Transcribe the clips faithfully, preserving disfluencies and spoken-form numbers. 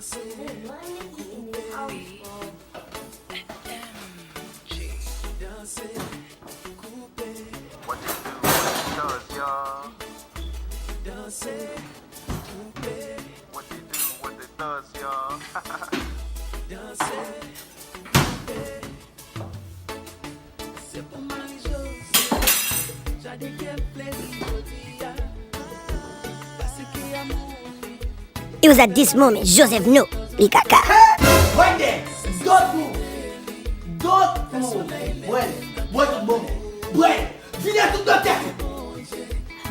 What it do, what it does, y'all? What it do, what it does, y'all? It was at this moment Joseph knew li kaka. Hey! Right there! Don't move! Don't move! Bwè l! Bwè tout bon! Bwè l! Vide tout nan tèt ou!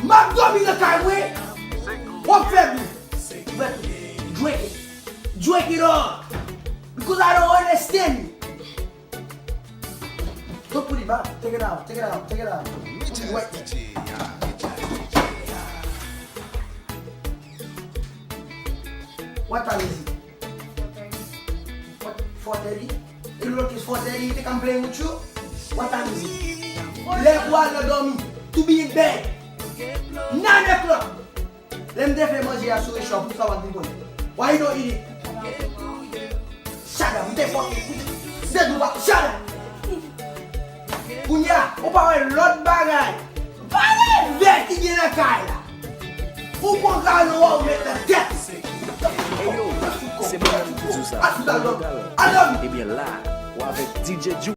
M ap dòmi nan kay mwen! W ap fè bri! Bwè tout! Drink it! Drink it all! Because I don't understand you! Don't put it back! Take it out! Take it out! Take it out! What time is it? What, four thirty? E lòt is four thirty, you think I'm playing with you? What time is it? Lè pou al nan dòmi. To be in bed. Nine o'clock. Lè m te fè manje a sou rechò pou sa w ap vin konnen. Why you don't eat it? Shut up, m te fòk. M te di w pa, shut up. Kounye a, ou pa wè lòt bagay. Valè vè ki gen nan kay la. Ou pran galon an ou met nan tèt. Eyo, se mwen menm ki di w sa. Ebyen la, ou avèk D J Juke.